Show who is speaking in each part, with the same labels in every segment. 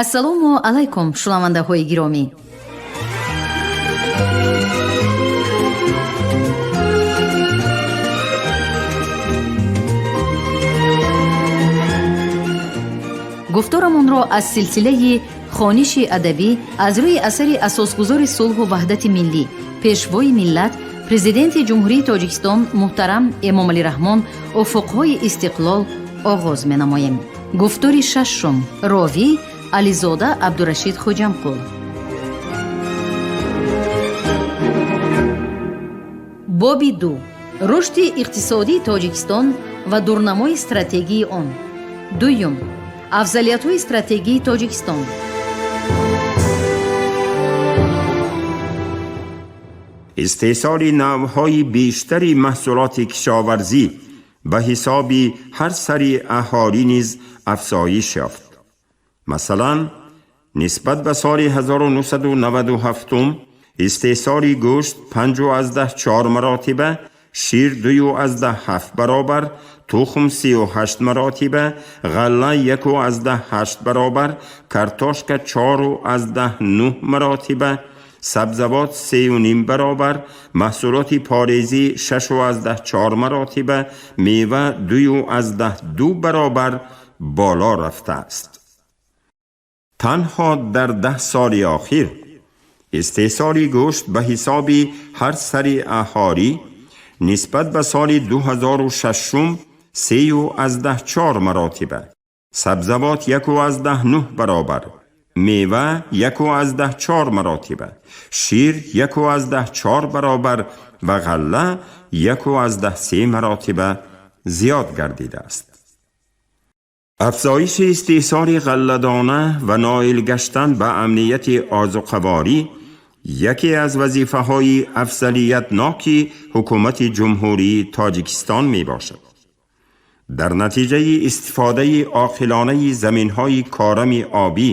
Speaker 1: Ассалому алайкум, шунавандаҳои гиромӣ. Гуфторамонро аз силсилаи хониши адабӣ аз рӯи асари асосгузори сулҳу ваҳдати миллӣ, пешвои миллат, Президенти Ҷумҳурии Тоҷикистон муҳтарам Эмомалӣ Раҳмон «Уфуқҳои истиқлол» оғоз менамоем. Гуфтори шашум, ровӣ Ализода Абдурашид Хоҷамқул. Боби ду: рушди иқтисодии Тоҷикистон ва дурнамои стратегии он. Дуюм, афзалиятҳои стратегии Тоҷикистон.
Speaker 2: Истеҳсоли навъҳои бештари маҳсулоти кишоварзӣ ба ҳисоби ҳар сари аҳолӣ низ афзоиш ёфт. Масалан, нисбат ба соли 1997 истеҳсоли гӯшт 5,4 маротиба, шир 2,7 баробар, тухм 38 маротиба, ғалла 1,8 баробар, картошка 4,9 маротиба, сабзавот 3,5 баробар, маҳсулоти порезӣ 6,4 маротиба, мева 2,2 баробар боло рафтааст. Танҳо дар 10 соли охир истеҳсоли гӯшт ба ҳисоби ҳар сари аҳолӣ нисбат ба соли 2006 3,4 маротиба, сабзавот 1,9 баробар, мева 1,4 маротиба, шир 1,4 баробар ва ғалла 1,3 маротиба зиёд гардидааст. Афзоиши истеҳсоли ғалладона ва ноил гаштан ба амнияти озуқаворӣ яке аз вазифаҳои афзалиятноки ҳукумати Ҷумҳурии Тоҷикистон мебошад. Дар натиҷаи истифодаи оқилонаи заминҳои корами обӣ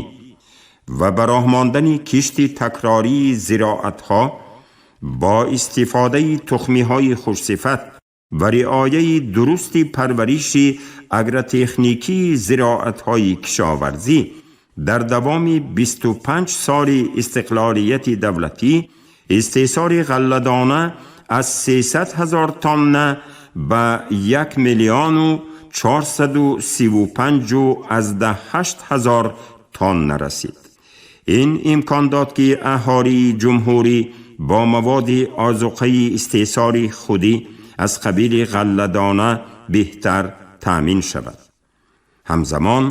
Speaker 2: ва ба роҳ мондани кишти такрории зироатҳо бо истифодаи тухмиҳои хушсифат ва риояи дурусти парвариши агротехникии зироатҳои кишоварзӣ дар давоми 25 соли истиқлолияти давлатӣ истеҳсоли ғалладона аз 300 ҳазор тонна ба 1 миллиону 435,8 ҳазор тонна расид. Ин имкон дод, ки аҳолии ҷумҳурӣ бо маводи озуқаи истеҳсоли худӣ аз қабили ғалладона беҳтар таъмин шавад. Ҳамзамон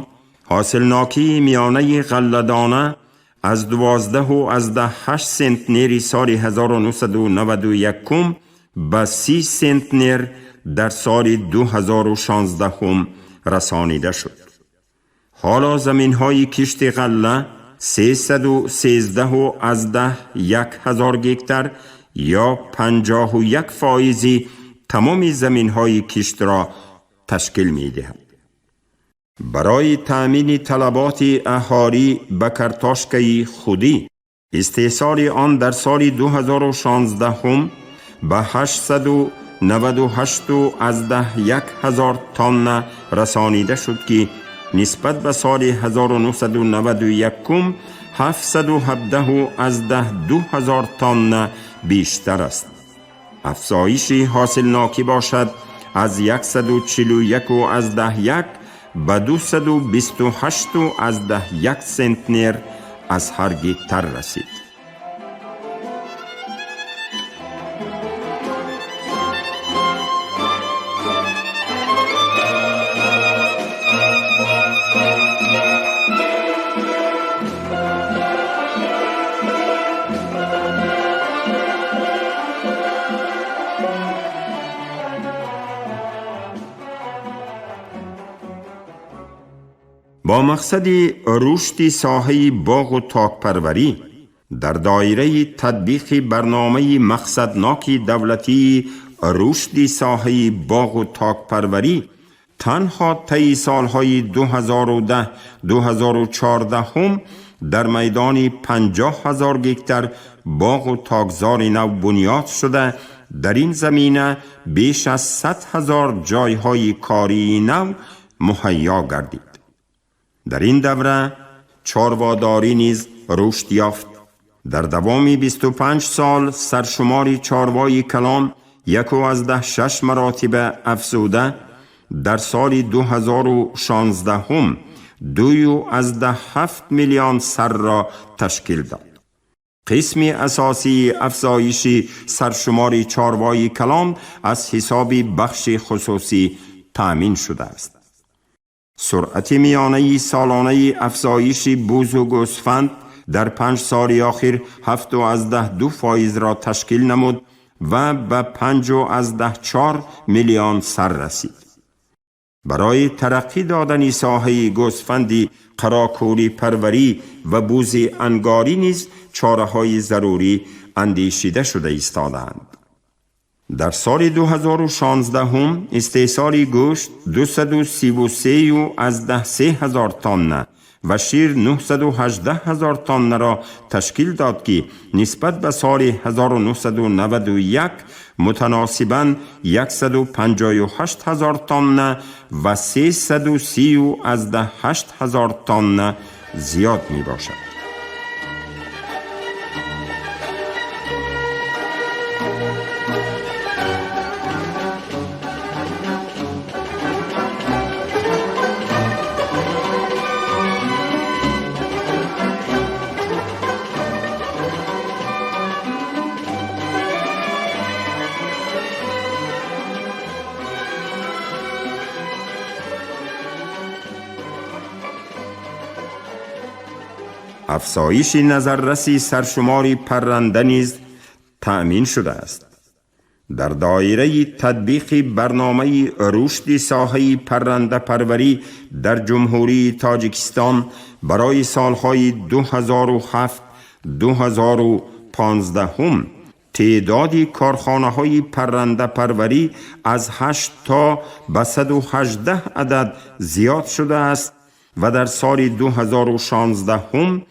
Speaker 2: ҳосилнокии миёнаи ғалладона аз 12,8 сентнери соли 1991 ба 30 сентнер дар соли 2016 расонида шуд. Ҳоло заминҳои кишти ғалла 313,1 ҳазор гектар ё 51 фоизи тамоми заминҳои киштро ташкил медиҳад. Барои таъмини талаботи аҳолӣ ба картошкаи худӣ истеҳсоли он дар соли 2016 ба 898,1 ҳазор тонна расонида шуд, ки нисбат ба соли 1991 717,2 ҳазор тонна бештар аст. Афзоиши ҳосилнокӣ бошад, аз 141,1 ба 228,1 сентнер аз ҳар гектар расид. Бо мақсади рушди соҳаи боғу токпарварӣ дар доираи татбиқи барномаи мақсадноки давлатии рушди соҳаи боғу токпарварӣ танҳо таи солҳои 2010-2014 дар майдони 50 ҳазор гектар боғу токзори нав бунёд шуда, дар ин замина беш аз 100 ҳазор ҷойҳои кории нав муҳайё гардид. Дар ин давра чорводорӣ низ рушд ёфт. Дар давоми 25 сол саршумори чорвои калон 1,6 маротиба афзуда, дар соли 2016 2,7 миллион сарро ташкил дод. Қисми асосии афзоиши саршумори чорвои калон аз ҳисоби бахши хусусӣ таъмин шудааст. Суръати миёнаи солонаи афзоиши бузу гӯсфанд дар 5 соли охир 7,2 фоизро ташкил намуд ва ба 5,4 миллион сар расид. Барои тараққӣ додани соҳаи гӯсфанди қарокӯлӣ парварӣ ва бузи ангорӣ низ чораҳои зарурӣ андешида шуда истодаанд. Дар соли 2016 истеҳсоли гӯшт 233,3 ҳазор тонна ва шир 918 ҳазор тоннаро ташкил дод, ки нисбат ба соли 1991 мутаносибан 158 ҳазор тонна ва 330,8 ҳазор тонна зиёд мебошад. Афзоиши назарраси саршумори парранда низ таъмин шудааст. Дар доираи татбиқи барномаи рушди соҳаи паррандапарварӣ дар Ҷумҳурии Тоҷикистон барои солҳои 2007-2015 теъдоди корхонаҳои паррандапарварӣ аз 8 то ба 118 адад зиёд шудааст ва дар соли 2016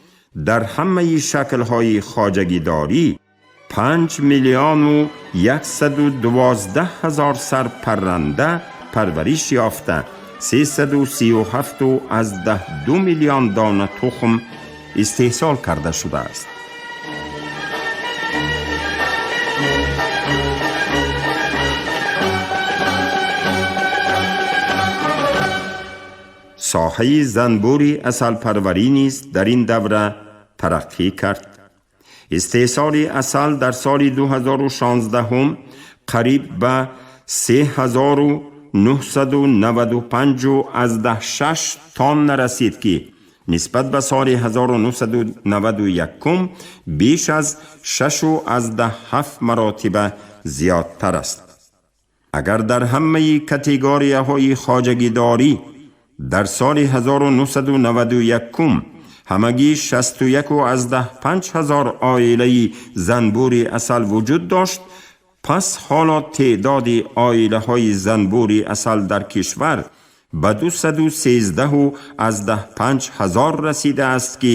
Speaker 2: дар ҳамаи шаклҳои хоҷагидорӣ 5 миллиону 112 ҳазор сар парранда парвариш ёфта, 337,2 миллион дона тухм истеҳсол карда шудааст. Соҳаи занбури асалпарварӣ низ дар ин давра тараққӣ кард. Истеҳсоли асал дар соли 2016 қариб ба 3995,6 тонна расид, ки нисбат ба соли 1991 беш аз 6,7 маротиба зиёдтар аст. Агар дар ҳамаи категорияҳои хоҷагидорӣ дар соли 1991 ҳамагӣ 61,5 ҳазор оилаи занбури асал вуҷуд дошт, пас ҳоло теъдоди оилаҳои занбури асал дар кишвар ба 213,5 ҳазор расидааст, ки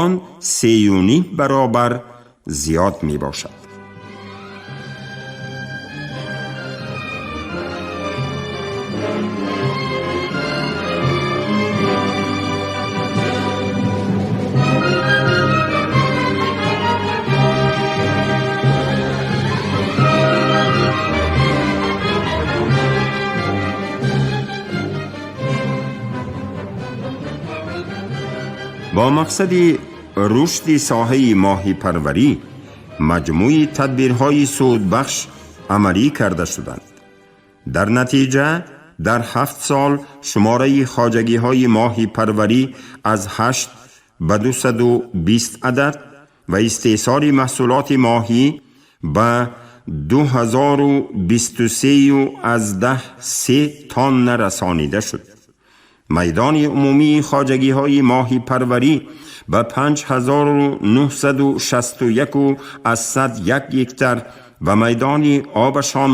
Speaker 2: он 3,5 баробар зиёд мебошад. Бо мақсади рушди соҳаи моҳипарварӣ маҷмӯи тадбирҳои судбахш амалӣ карда шуданд. Дар натиҷа дар 7 сол шумораи хоҷагиҳои моҳипарварӣ аз 8 ба 220 адад ва истеҳсоли маҳсулоти моҳӣ ба 2023,3 тонна расонида шуд. Майдони умумии хоҷагиҳои моҳипарварӣ ба 5961,1 гектар ва майдони обашон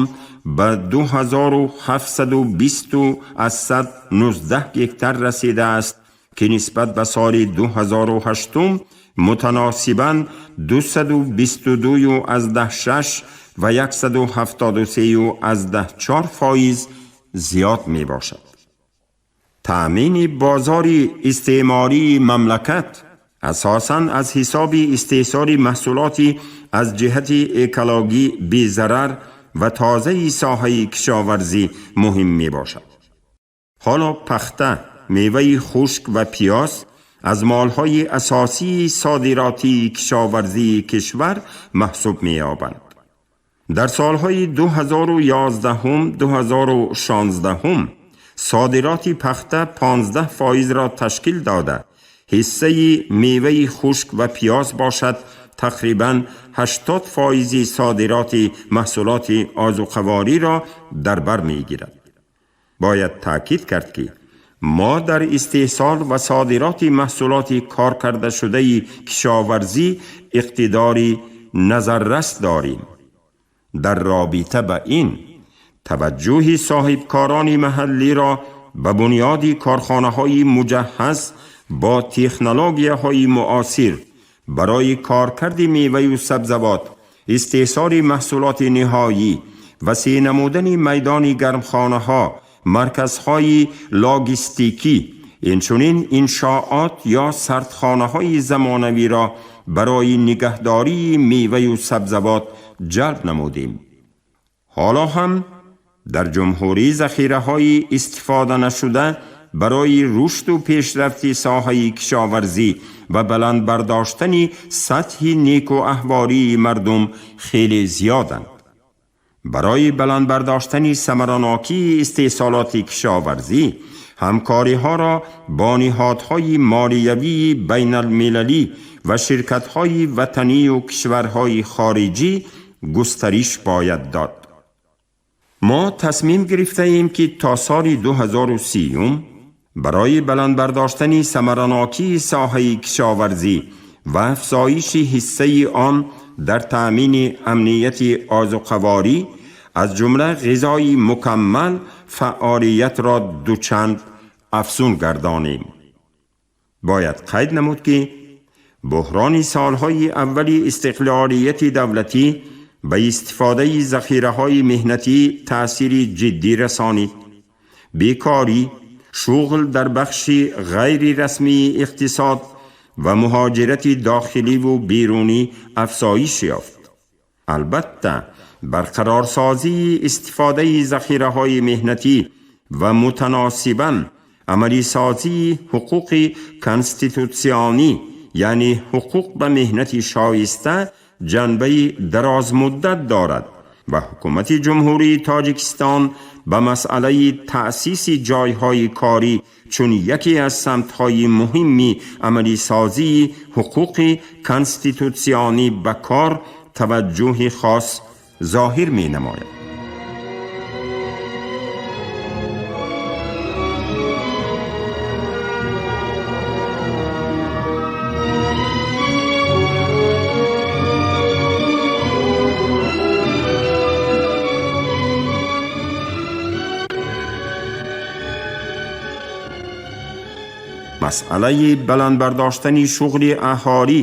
Speaker 2: ба 2720,19 гектар расидааст, ки нисбат ба соли 2008 мутаносибан 222,6 ва 173,4 фоиз зиёд мебошад. Таъмини бозори истеъмории мамлакат асосан аз ҳисоби истеҳсоли маҳсулоти аз ҷиҳати экологӣ безарар ва тозаи соҳаи кишоварзӣ муҳим мебошад. Ҳоло пахта, меваи хушк ва пиёз аз молҳои асосии содиротии кишоварзии кишвар маҳсуб меёбанд. Дар солҳои 2011-2016 содироти пахта 15%-ро ташкил дода, ҳиссаи меваи хушк ва пиёз бошад тақрибан 80% содироти маҳсулоти озуқавориро дар бар мегирад. Бояд таъкид кард, ки мо дар истеҳсол ва содироти маҳсулоти коркардашудаи кишоварзӣ иқтидори назаррас дорем. Дар робита ба ин таваҷҷӯҳи соҳибкорони маҳаллиро ба бунёди корхонаҳои муҷаҳҳаз бо технологияҳои муосир барои коркарди меваю сабзавот, истеҳсоли маҳсулоти ниҳоӣ, васеъ намудани майдони гармхонаҳо, марказҳои логистикӣ, инчунин иншоот ё сардхонаҳои замонавиро барои нигаҳдории меваю сабзавот ҷалб намудем. Ҳоло ҳам дар ҷумҳурӣ захираҳои истифода нашуда барои рушду пешрафти соҳаи кишоварзӣ ва баланд бардоштани сатҳи неку аҳвории мардум хеле зиёданд. Барои баланд бардоштани самаранокии истеҳсолоти кишоварзӣ ҳамкориҳоро бо ниҳодҳои молиявии байналмилалӣ ва ширкатҳои ватанию кишварҳои хориҷӣ густариш бояд дод. Мо тасмим гирифтаем, ки то соли 2030 барои баланд бардоштани самаранокии соҳаи кишоварзӣ ва афзоиши ҳиссаи он дар таъмини амнияти озуқаворӣ, аз ҷумла ғизои мукаммал, фаъолиятро дучанд афзун гардонем. Бояд қайд намуд, ки буҳрони солҳои аввали истиқлолияти давлатӣ ба истифодаи захираҳои меҳнатӣ таъсири ҷиддӣ расонид. Бекорӣ, шуғл дар бахши ғайрирасмии иқтисод ва муҳоҷирати дохиливу берунӣ афзоиш ёфт. Албатта, барқарорсозии истифодаи захираҳои меҳнатӣ ва мутаносибан амалисозии ҳуқуқи конститутсионӣ, яъне ҳуқуқ ба меҳнати шоиста, ҷанбаи дарозмуддат дорад ва ҳукумати Ҷумҳурии Тоҷикистон ба масъалаи таъсиси ҷойҳои корӣ чун яке аз самтҳои муҳимми амалисозии ҳуқуқи конститутсионӣ ба кор таваҷҷӯҳи хос зоҳир менамояд. Масъалаи баланд бардоштани шуғли аҳолӣ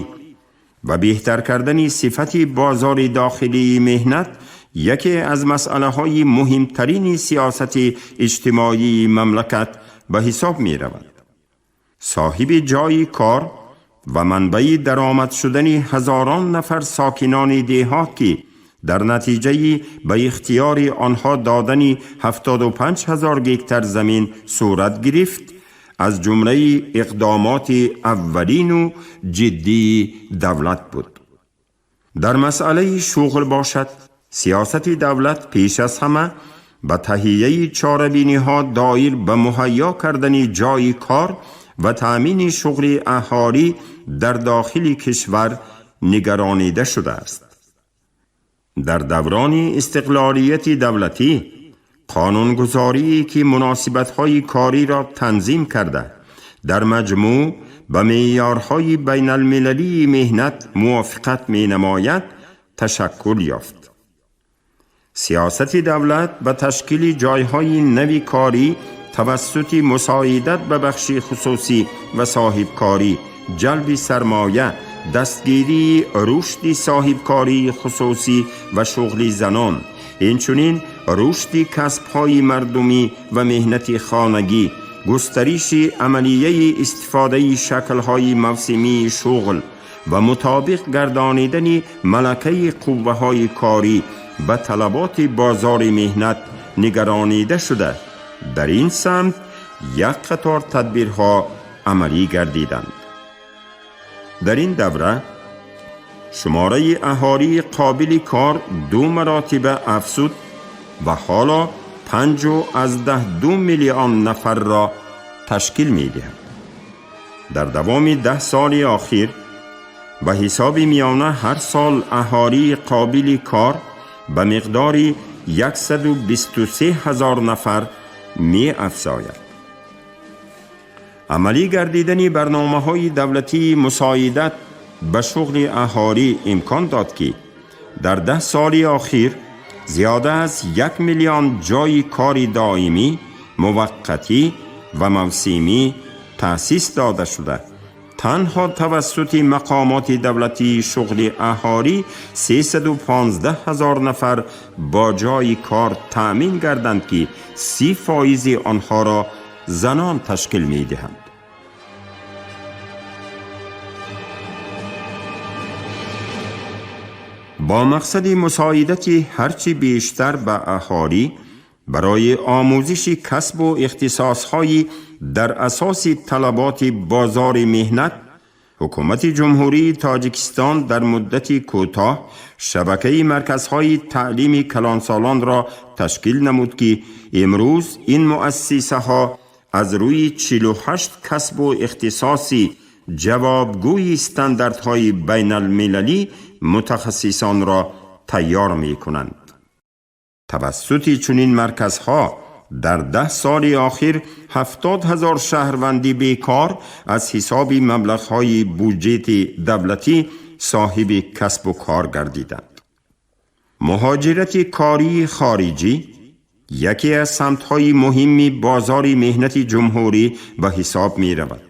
Speaker 2: ва беҳтар кардани сифати бозори дохилии меҳнат яке аз масъалаҳои муҳимтарини сиёсати иҷтимоии мамлакат ба ҳисоб меравад. Соҳиби ҷойи кор ва манбаи даромад шудани ҳазорон нафар сокинони деҳот, ки дар натиҷаи ба ихтиёри онҳо додани 75 ҳазор гектар замин сурат гирифт, аз ҷумлаи иқдомоти аввалину ҷиддии давлат буд. Дар масъалаи шуғл бошад, сиёсати давлат пеш аз ҳама ба таҳияи чорабиниҳо доир ба муҳайё кардани ҷойи кор ва таъмини шуғли аҳолӣ дар дохили кишвар нигаронида шудааст. Дар даврони истиқлолияти давлатӣ қонунгузорие ки муносибатҳои кориро танзим карда, дар маҷмӯъ ба меъёрҳои байналмилалии меҳнат мувофиқат менамояд, ташаккул ёфт. Сиёсати давлат ба ташкили ҷойҳои нави корӣ тавассути мусоидат ба бахши хусусӣ ва соҳибкорӣ, ҷалби сармоя, дастгирии рушди соҳибкории хусусӣ ва шуғли занон, инчунин рушди касбҳои мардумӣ ва меҳнати хонагӣ густариши амалияи истифодаи шаклҳои мавсимии шуғл ва мутобиқ гардонидани малакаи қувваҳои корӣ ба талаботи бозори меҳнат нигаронида шуда, дар ин самт як қатор тадбирҳо амалӣ гардиданд. Дар ин давра шумораи аҳолии қобили кор 2 маротиба афзуд ва ҳоло 5,2 миллион нафарро ташкил медиҳад. Дар давоми 10 соли охир ба ҳисоби миёна ҳар сол аҳолии қобили кор ба миқдори 123 ҳазор нафар меафзояд. Амалӣ гардидани барномаҳои давлатии мусоидат ба шуғли аҳолӣ имкон дод, ки дар 10 соли охир зиёда аз 1 миллион ҷойи кори доимӣ, муваққатӣ ва мавсимӣ таъсис дода шуда, танҳо тавассути мақомоти давлатии шуғли аҳолӣ 315 ҳазор нафар бо ҷойи кор таъмин гарданд, ки 30% онҳоро занон ташкил медиҳанд. Бо мақсади мусоидати ҳарчи бештар ба аҳолӣ барои омӯзиши касбу ихтисосҳои дар асоси талаботи бозори меҳнат, ҳукумати Ҷумҳурии Тоҷикистон дар муддати кӯтоҳ шабакаи марказҳои таълими калонсолонро ташкил намуд, ки имрӯз ин муассисаҳо аз рӯи 48 касбу ихтисоси ҷавобгӯи стандартҳои байналмилалӣ мутахассисонро тайёр мекунанд. Тавассути чунин марказҳо дар 10 соли охир 70 ҳазор шаҳрванди бекор аз ҳисоби маблағҳои буҷети давлатӣ соҳиби касбу кор гардиданд. Муҳоҷирати кории хориҷӣ яке аз самтҳои муҳимми бозори меҳнати ҷумҳурӣ ба ҳисоб меравад.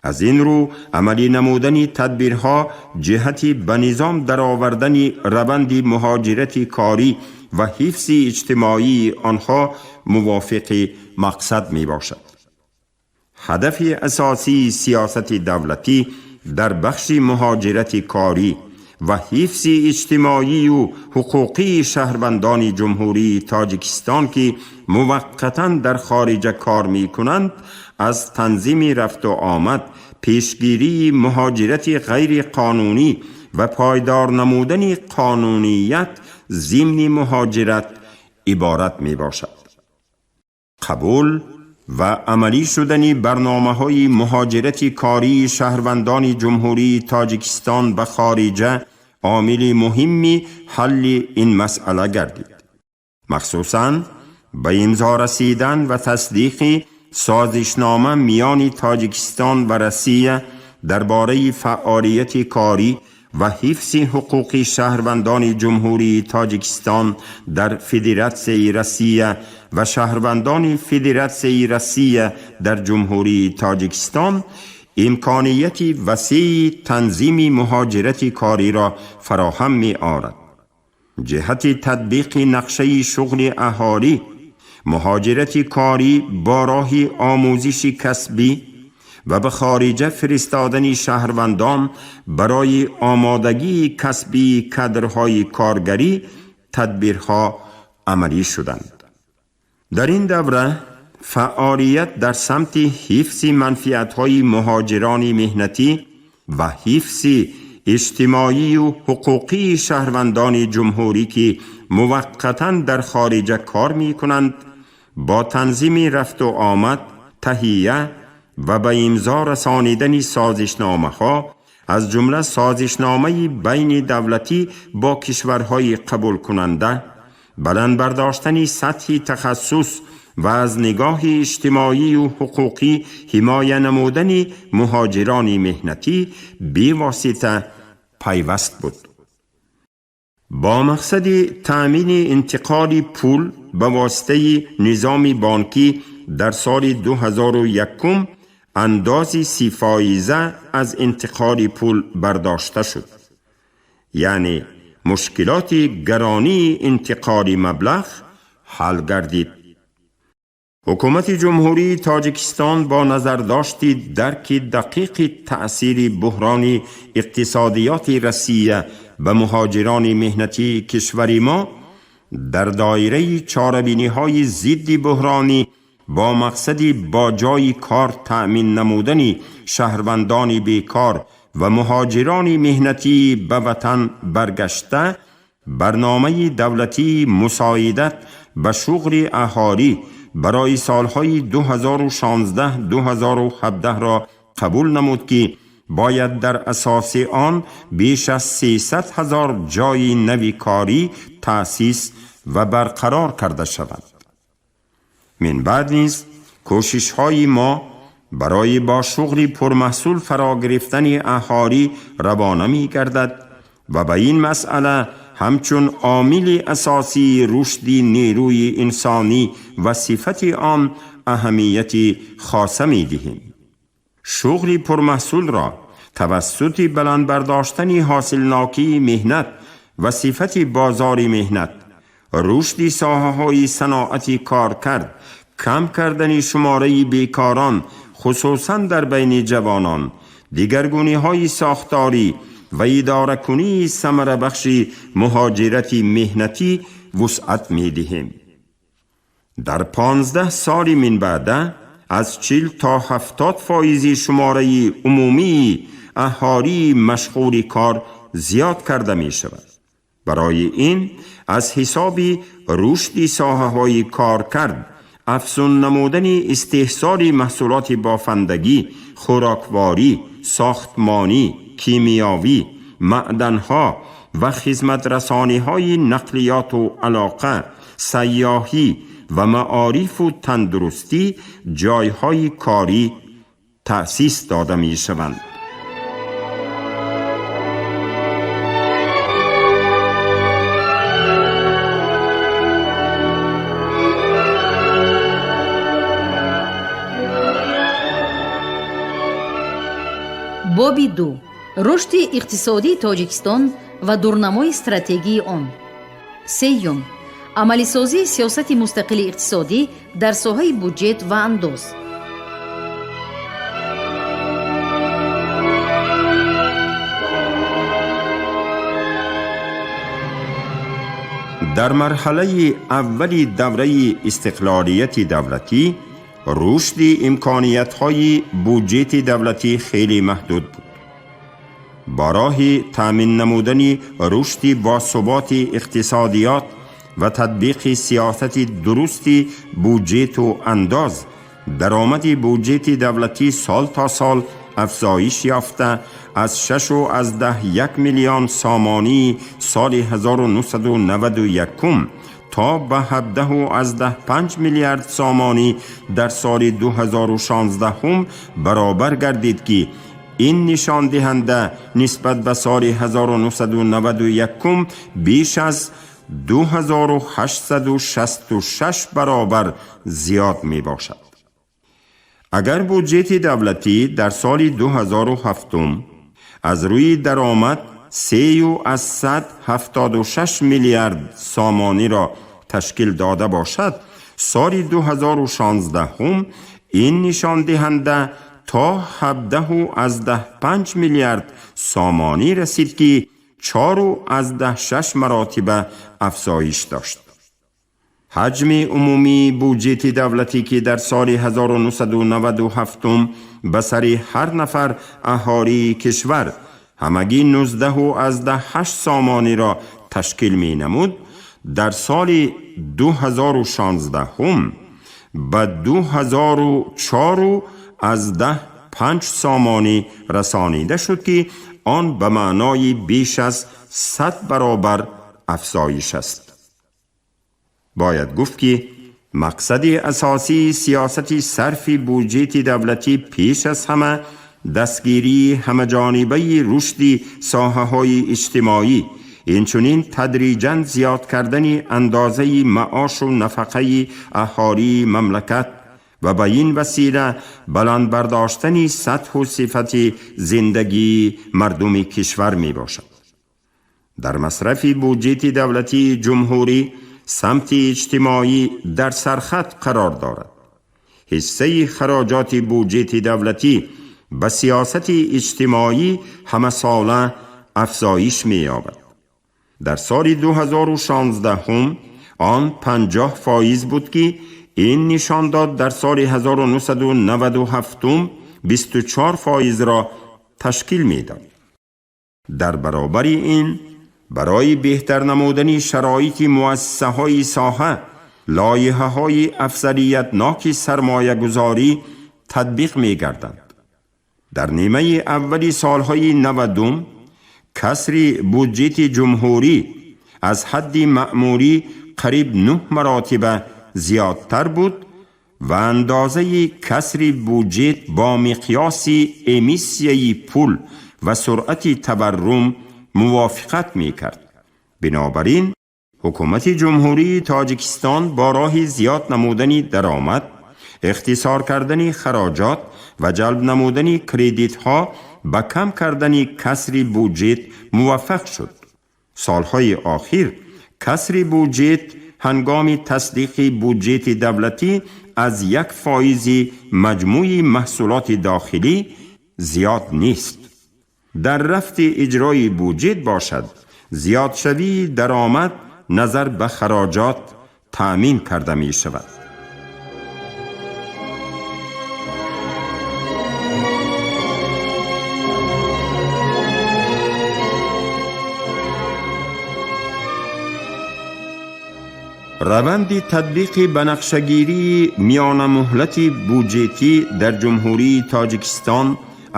Speaker 2: Аз ин рӯ амалӣ намудани тадбирҳо ҷиҳати ба низом даровардани раванди муҳоҷирати корӣ ва ҳифзи иҷтимоии онҳо мувофиқи мақсад мебошад. Ҳадафи асосии сиёсати давлатӣ дар бахши муҳоҷирати корӣ ва ҳифзи иҷтимоию ҳуқуқии шаҳрвандони Ҷумҳурии Тоҷикистон, ки муваққатан дар хориҷа кор мекунанд, аз танзими рафту омад, пешгирии муҳоҷирати ғайриқонунӣ ва пойдор намудани қонуният зимни муҳоҷират иборат мебошад. Қабул ва амалӣ шудани барномаҳои муҳоҷирати кории шаҳрвандони Ҷумҳурии Тоҷикистон ба хориҷа омили муҳимми ҳалли ин масъала гардид. Махсусан ба имзо расидан ва тасдиқи созишнома миёни Тоҷикистон ва Россия дар бораи фаъолияти корӣ ва ҳифзи ҳуқуқи шаҳрвандони Ҷумҳурии Тоҷикистон дар Федератсияи Россия ва шаҳрвандони Федератсияи Россия дар Ҷумҳурии Тоҷикистон имконияти васеи танзими муҳоҷирати кориро фароҳам меорад. Ҷиҳати татбиқи нақшаи шуғли аҳолӣ, муҳоҷирати корӣ бо роҳи омӯзиши касбӣ ва ба хориҷа фиристодани шаҳрвандон барои омодагии касбии кадрҳои коргарӣ тадбирҳо амалӣ шуданд. Дар ин давра фаъолият дар самти ҳифзи манфиатҳои муҳоҷирони меҳнатӣ ва ҳифзи иҷтимоию ҳуқуқии шаҳрвандони ҷумҳурӣ, ки муваққатан дар хориҷа кор мекунанд, бо танзими рафту омад, таҳия ва ба имзо расонидани созишномаҳо, аз ҷумла созишномаи байни давлатӣ бо кишварҳои қабулкунанда, баланд бардоштани сатҳи тахассус ва аз нигоҳи иҷтимоию ҳуқуқӣ ҳимоя намудани муҳоҷирони меҳнатӣ бевосита пайваст буд. Бо мақсади таъмини интиқоли пул ба воситаи низоми бонкӣ дар соли 2001 андози 30% аз интиқоли пул бардошта шуд. Яъне мушкилоти гаронии интиқоли маблағ ҳал гардид. Ҳукумати Ҷумҳурии Тоҷикистон бо назардошти дарки дақиқи таъсири буҳрони иқтисодиёти Россия ба муҳоҷирони меҳнатии кишвари мо дар доираи чорабиниҳои зидди буҳронӣ бо мақсади бо ҷойи кор таъмин намудани шаҳрвандони бекор ва муҳоҷирони меҳнатии ба ватан баргашта барномаи давлатии мусоидат ба шуғли аҳолӣ барои солҳои 2016-2017 ро қабул намуд, ки бояд дар асоси он беш аз 300 ҳазор ҷойи нави корӣ таъсис ва барқарор карда шавад. Мин баъд низ кӯшишҳои мо барои бо шуғли пурмаҳсул фаро гирифтани аҳолӣ равона мегардад ва ба ин масъала ҳамчун омили асосии рушди нерӯи инсонӣ ва сифати он аҳамияти хоса медиҳем. Шуғли пурмаҳсулро тавассути баланд бардоштани ҳосилнокии меҳнат ва сифати бозори меҳнат, рушди соҳаҳои саноати коркард, кам кардани шумораи бекорон, хусусан дар байни ҷавонон, дигаргуниҳои сохторӣ ва идоракунии самарабахши муҳоҷирати меҳнатӣ вусъат медиҳем. Дар 15 соли минбаъда аз 40 то 70 фоизи шумораи умумии аҳолии машғули кор зиёд карда мешавад. Барои ин аз ҳисоби рушди соҳаҳои коркард, афзун намудани истеҳсоли маҳсулоти бофандагӣ, хӯрокворӣ, сохтмонӣ, кимиёвӣ, маъданҳо ва хизматрасониҳои нақлиёту алоқа, сайёҳӣ ва маорифу тандурустӣ ҷойҳои корӣ таъсис дода мешаванд.
Speaker 1: Боби 2. Рушди иқтисодии Тоҷикистон ва дурнамои стратегии он. Сеюм. Амалисозии сиёсати мустақили иқтисодӣ дар соҳаи буҷет ва андоз.
Speaker 2: Дар марҳалаи аввали давраи истиқлолияти давлатӣ рушди имкониятҳои буҷети давлатӣ хеле маҳдуд буд. Ба роҳи таъмин намудани рушди босуботи иқтисодиёт ва татбиқи сиёсати дурусти буҷету андоз даромади буҷети давлатӣ сол то сол афзоиш ёфта аз 6,1 миллион сомонии соли 1991 то ба 17,5 миллиард сомонӣ дар соли 2016 баробар гардид, ки ин нишондиҳанда нисбат ба соли 1991 беш аз 2866 баробар зиёд мебошад. Агар буҷети давлатӣ дар соли 2007 аз рӯи даромад 3,76 миллиард сомониро ташкил дода бошад, соли 2016 ин нишондиҳанда то 17,5 миллиард сомонӣ расид, ки 4,6 маротиба афзоиш дошт. Ҳаҷми умумии буҷети давлатӣ, ки дар соли 1997 ба сари ҳар нафар аҳолии кишвар ҳамагӣ 19,8 сомониро ташкил менамуд, дар соли 2016 ба 2004,5 сомонӣ расонида шуд, ки он ба маънои беш аз 100 баробар афзоиш аст. Бояд гуфт, ки мақсади асосии сиёсати сарфи буҷети давлатӣ пеш аз ҳама дастгирии ҳамаҷонибаи рушди соҳаҳои иҷтимоӣ, инчунин тадриҷан зиёд кардани андозаи маошу нафақаи аҳолии мамлакат ва ба ин васила баланд бардоштани сатҳу сифати зиндагии мардуми кишвар мебошад. Дар масрафи буҷети давлатии ҷумҳурӣ самти иҷтимоӣ дар сархат қарор дорад. Ҳиссаи хароҷоти буҷети давлатӣ ба сиёсати иҷтимоӣ ҳамасола афзоиш меёбад. Дар соли 2016 он 50% буд, ки ин нишондод дар соли 1997 24%-ро ташкил медод. Дар баробари ин, барои беҳтар намудани шароити муассисаҳои соҳа, лоиҳаҳои афзалиятноки сармоягузорӣ татбиқ мегарданд. Дар нимаи аввали солҳои 90 касри буҷети ҷумҳурӣ аз ҳадди маъмулӣ қариб 9 маротиба зиёдтар буд ва андозаи касри буҷет бо миқёси эмиссияи пул ва суръати таваррум мувофиқат мекард. Бинобар ин, ҳукумати Ҷумҳурии Тоҷикистон бо роҳи зиёд намудани даромад, ихтисор кардани хароҷот ва ҷалб намудани кредитҳо ба кам кардани касри буҷет муваффақ шуд. Солҳои охир касри буҷет ҳангоми тасдиқи буҷети давлатӣ аз 1% маҷмӯи маҳсулоти дохилӣ зиёд нест. Дар рафти иҷрои буҷет бошад, зиёдшавии даромад назар ба хароҷот таъмин карда мешавад. Раванди татбиқи банақшагирии миёнамуҳлати буҷетӣ дар Ҷумҳурии Тоҷикистон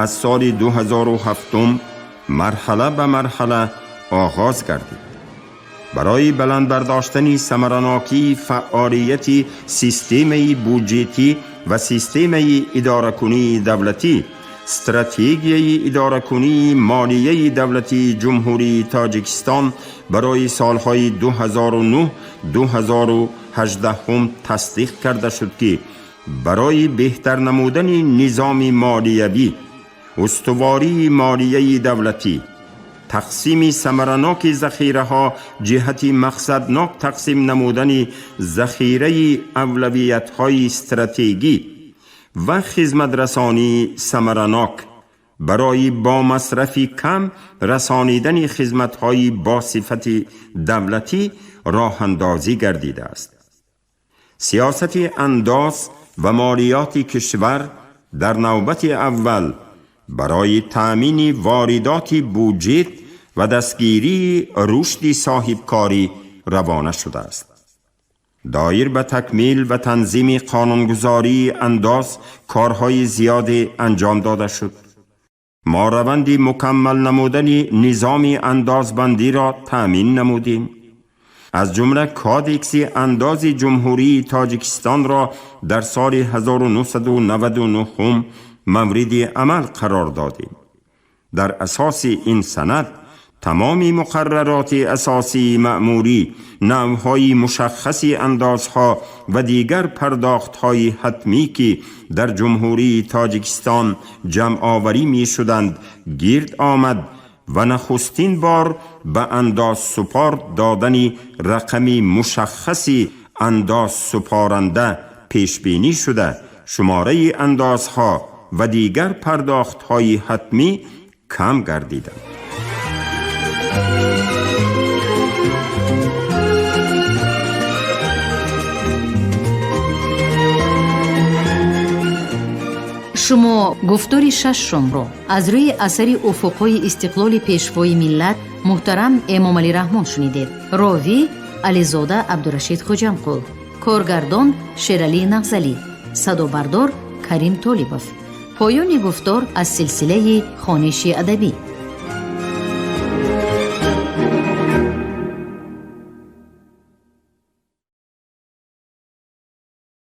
Speaker 2: аз соли 2007 марҳала ба марҳала оғоз гардид. Барои баланд бардоштани самаранокии фаъолияти системаи буҷетӣ ва системаи идоракунии давлатӣ, стратегияи идоракунии молияи давлатии Ҷумҳурии Тоҷикистон барои солҳои 2009-2018 тасдиқ карда шуд, ки барои беҳтар намудани низоми молиявӣ, устувории молияи давлатӣ, тақсими самараноки захираҳо ҷиҳати мақсаднок тақсим намудани захираи авлавиятҳои стратегӣ ва хизматрасонии самаранок барои бо масрафи кам расонидани хизматҳои бо сифати давлатӣ роҳандозӣ гардидааст. Сиёсати андоз ва молиёти кишвар дар навбати аввал барои таъмини воридоти буҷет ва дастгирии рушди соҳибкорӣ равона шудааст. Доир ба такмил ва танзими қонунгузории андоз корҳои зиёде анҷом дода шуд. Мо раванди мукаммал намудани низоми андозбандиро таъмин намудем. Аз ҷумла Кодекси андози Ҷумҳурии Тоҷикистонро дар соли 1999 мавриди амал қарор додем. Дар асоси ин санад тамоми муқаррароти асосии маъмурӣ, навъҳои мушаххаси андозҳо ва дигар пардохтҳои ҳатмӣ, ки дар Ҷумҳурии Тоҷикистон ҷамъоварӣ мешуданд, гирд омад ва нахустин бор ба андозсупор додани рақами мушаххаси андозсупоранда пешбинӣ шуда, шумораи андозҳо ва дигар пардохтҳои ҳатмӣ кам гардиданд.
Speaker 1: Шумо гуфтори шашумро аз рӯи асари Уфуқҳои истиқлоли Пешвои миллат муҳтарам Эмомалӣ Раҳмон шунидед. Ровӣ Ализода Абдурашид Хоҷамқул, коргардон Шералӣ Нағзалӣ, садобардор Карим Толибов. Поёни гуфтор аз силсилаи хониши адабӣ.